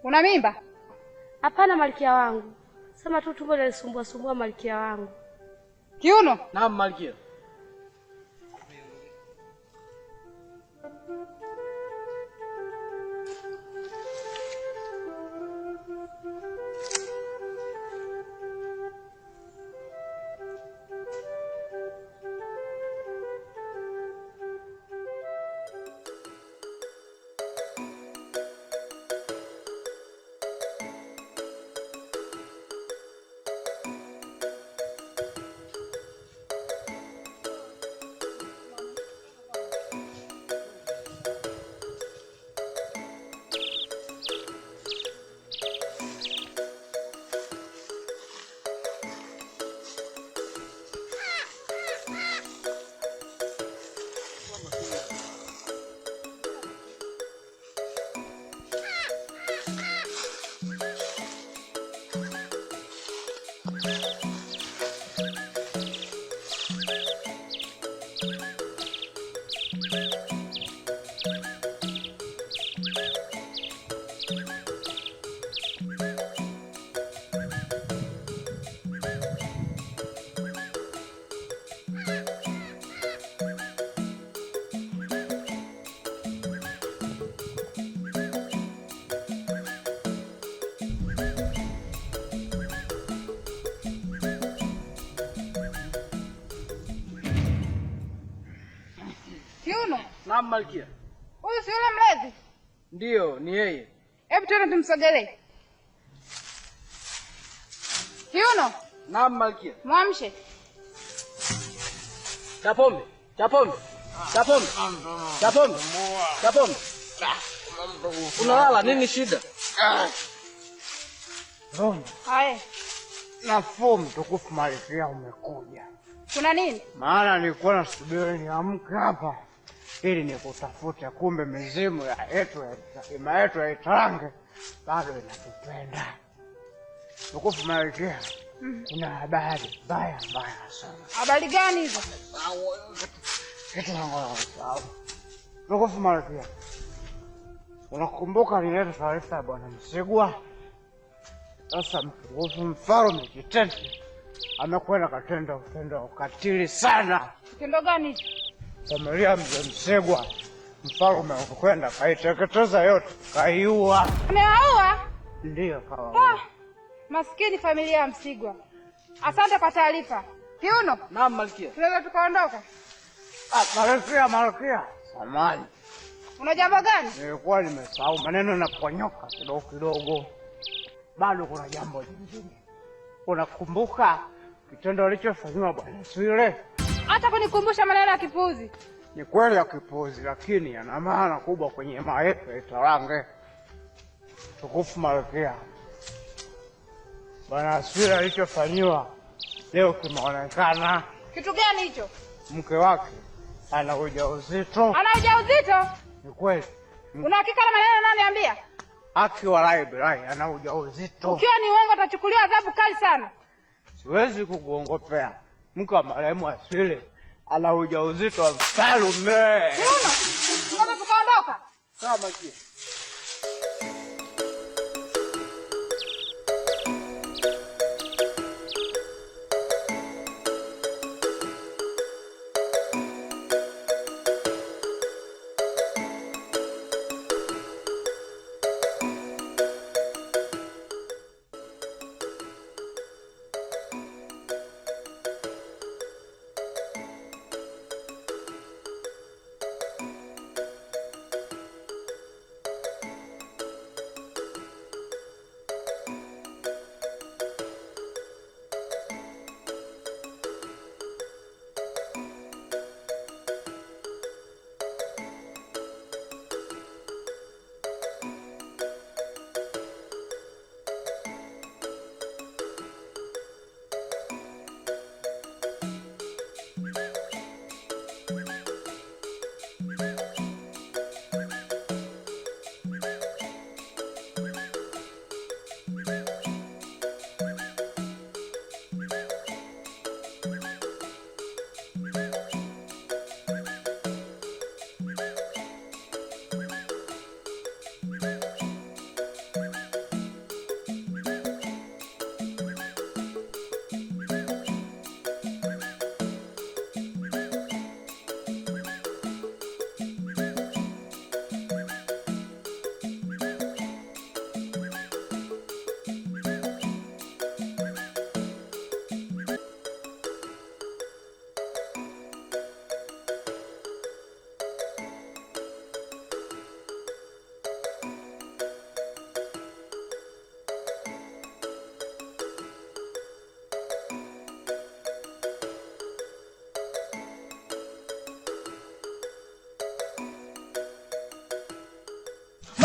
Una mimba? Hapana malkia wangu. Sema tu tumbo linanisumbua sumbua malkia wangu. Kiuno? Naam malkia. Kiuno? Naam malkia. Huyu si yule mlezi? Ndiyo, ni yeye. Hebu tena tumsogelee. Kiuno? Naam malkia. Mwamshe. Chapombe, Chapombe, Chapombe, Chapombe, Chapombe. Unalala nini shida? Haya. Nafuu mtukufu malkia umekuja. Kuna nini? Maana nilikuwa nasubiri niamke hapa ili nikutafute, kumbe mizimu ya yetu ya yetu ya Itarange bado inatupenda. Mtukufu malkia, kuna habari mbaya mbaya sana. Habari gani hizo? Mtukufu malkia, unakumbuka nileta taarifa ya bwana Msigwa? Sasa mtukufu mfalme Kitete amekwenda katenda utendo wa ukatili sana. Kitendo gani hicho? Familia mzee Msigwa mfalme amekwenda kaiteketeza yote, kaiua. Amewaua? Ndiyo, kawaua. Ah, maskini familia ya Msigwa. Asante kwa taarifa. Kiuno? Naam malkia. Tunaweza tukaondoka? Ah, malkia, malkia. Samahani. Una jambo gani? Nilikuwa nimesahau maneno na ponyoka kidogo kidogo. Bado kuna jambo jingine. Unakumbuka kitendo alichofanyiwa bwana Swile? Hata kunikumbusha maneno ya kipuuzi. Ni kweli ya kipuuzi, lakini yana maana kubwa kwenye himaya yetu ya Itarange. Tukufu malkia, bwana Swile alichofanyiwa leo kimeonekana. Kitu gani hicho? Mke wake ana ujauzito. Ana ujauzito? Ni kweli. Una hakika na maneno unayoniambia? Haki walai bilai, ana ujauzito. Ukiwa ni uongo utachukuliwa adhabu kali sana. Siwezi kukuongopea. Mke wa marehemu Aswile ana ujauzito wa mfalme. Kiuno, ngoja tukaondoka. Sawa malkia.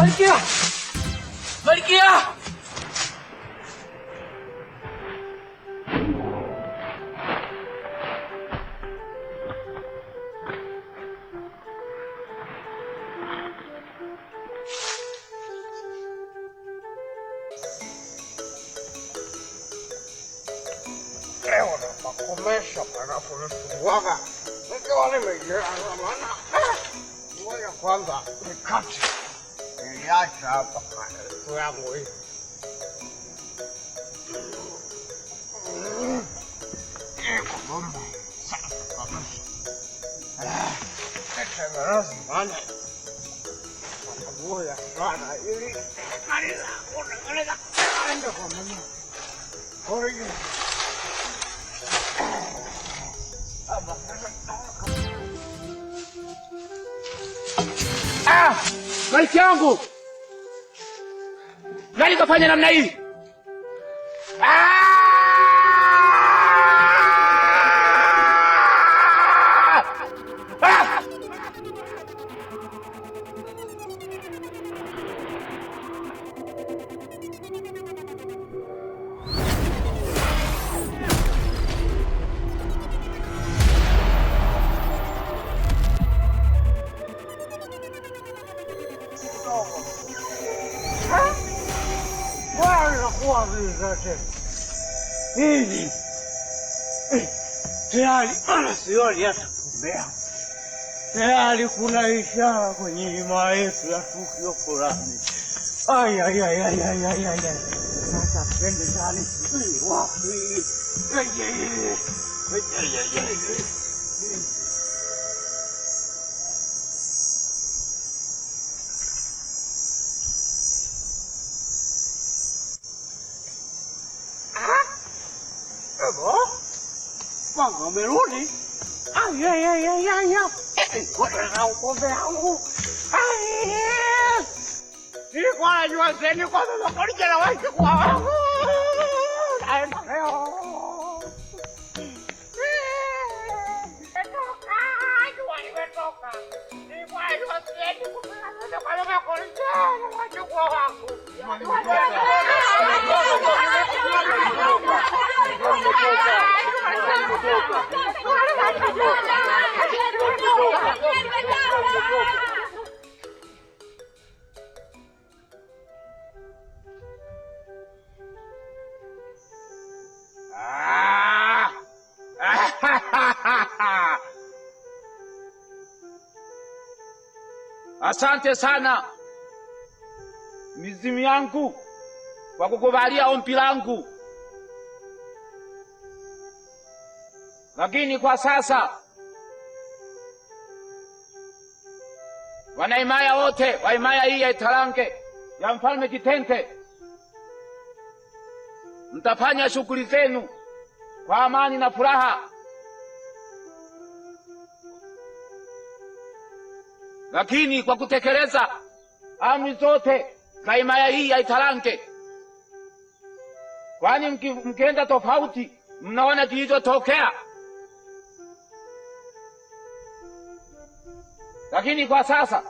Malkia! Malkia! Leo napakomesha panaponisumbuaga nikiwa nimejianza, maana ngoja kwanza nikate niliacha hapa kando yangu hii. Iko bomba safi kabisa. Nitengeneze maana nabuya sana ili maliza kutengeneza ende kwa mama. Kwa hiyo Ah! Malkia yangu! Nani kafanya namna hii? Ah! Ah! Hivi tayari ana sioni hata kumbe yangu. Tayari kuna ishara kwenye himaya yetu ya tukio fulani. Ay, ay, ay, ay, ay, ay, ay, ay. Sasa twende ndani, sijui wapi. Ay, ay, ay, ay, ay, ay, ay. Mama amerudi. Ay, ay, ay, ay, ay, ay. Ngoja na ukombe wangu. Ay. Nilikuwa najua seni kwa sababu kolija na wake kwa wangu. Naenda leo. Nimetoka, jua nimetoka. Nilikuwa najua seni kwa sababu kolija na wake kwa wangu. Ah! Asante sana mizimu yangu kwa kukubalia ombi langu, lakini kwa sasa wanaimaya wote wa himaya hii ya Italange ya Mfalme Kitente mtafanya shughuli zenu kwa amani na furaha, lakini kwa kutekeleza amri zote za himaya hii ya Italange, kwani mkienda tofauti mnaona kilichotokea. Lakini kwa sasa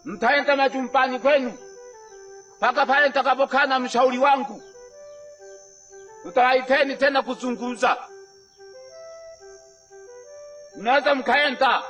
mtaenda majumbani kwenu mpaka pale nitakapokaa na mshauri wangu. Tutawaiteni tena kuzungumza. Mnaweza mkaenda.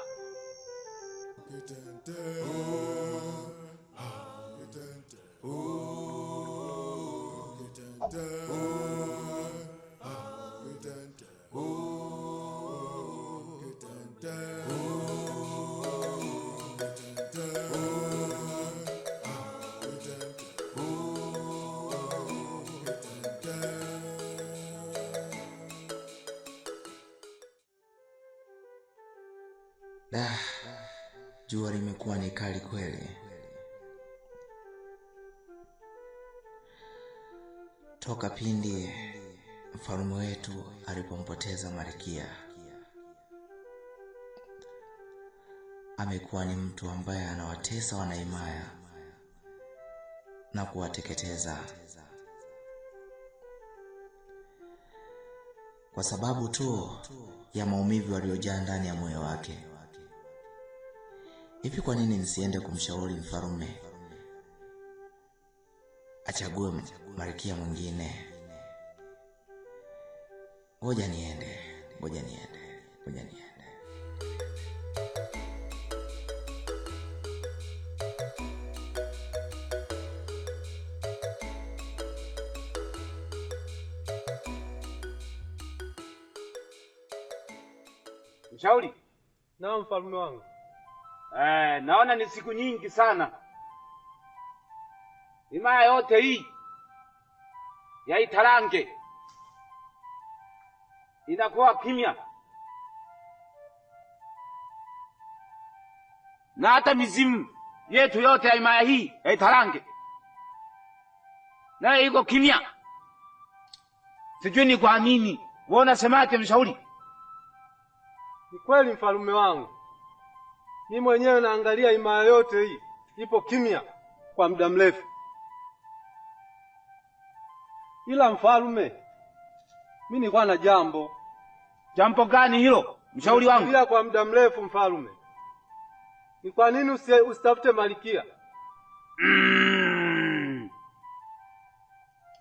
Da, jua limekuwa ni kali kweli. Toka pindi mfalme wetu alipompoteza Malkia, amekuwa ni mtu ambaye anawatesa wanaimaya na kuwateketeza kwa sababu tu ya maumivu aliyojaa ndani ya moyo wake. Hivi kwa nini nisiende kumshauri mfalme achague malkia mwingine? Ngoja niende, ngoja niende, ngoja niende. Mshauri? Naam, mfalme wangu. Naona ni siku nyingi sana. Himaya yote hii ya Italange inakuwa kimya, na hata mizimu yetu yote ya himaya hii ya Italange nayo iko kimya. Sijui ni kwa nini. Wewe unasemaje mshauri? Ni kweli mfalme wangu, mimi mwenyewe naangalia himaya yote hii ipo kimya kwa muda mrefu. Ila mfalme, mimi nilikuwa na jambo. Jambo gani hilo mshauri wangu? Ila kwa muda mrefu mfalme, ni kwa nini usitafute malkia?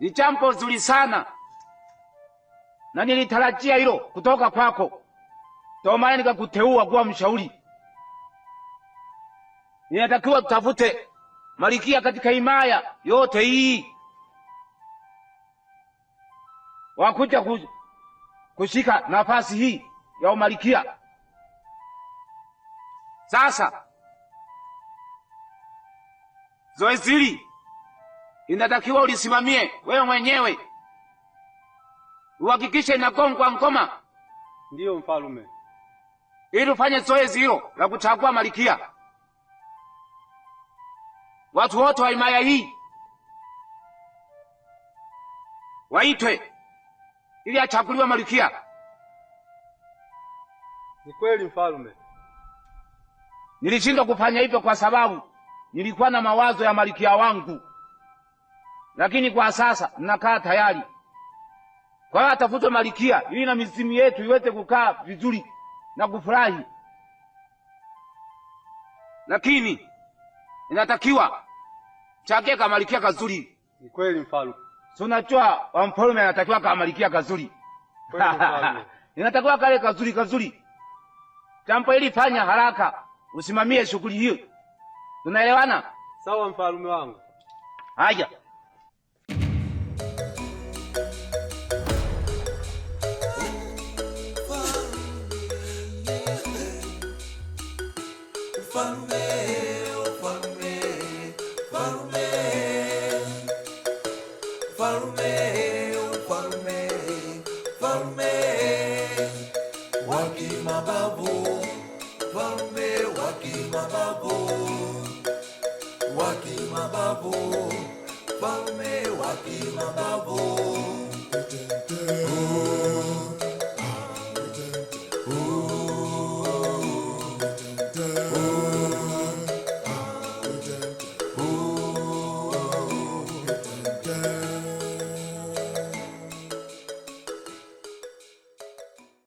Ni jambo zuri sana, na nilitarajia hilo kutoka kwako. Ndio maana nikakuteua kuwa mshauri. Ninatakiwa tutafute malkia katika himaya yote hii, wakuja kushika nafasi hii ya umalikia. Sasa zoezi hili inatakiwa ulisimamie wewe mwenyewe, uhakikishe inagongwa ngoma. Ndiyo mfalme, ili ufanye zoezi hilo la kuchagua malkia. Watu wote wa himaya hii waitwe ili achaguliwe malkia. Ni kweli mfalme. Nilishindwa kufanya hivyo kwa sababu nilikuwa na mawazo ya malkia wangu, lakini kwa sasa ninakaa tayari. Kwa hiyo atafutwe malkia ili na mizimu yetu iweze kukaa vizuri na kufurahi. Lakini inatakiwa chakie kamalikia kazuri. Ni kweli mfalme. Si unajua wa mfalme anatakiwa kamalikia kazuri. Kweli mfalme. Inatakiwa kale kazuri kazuri. Jambo hili fanya haraka, usimamie shughuli hiyo. Tunaelewana? Sawa mfalme wangu. Haya. Mfalme wa kimabavu,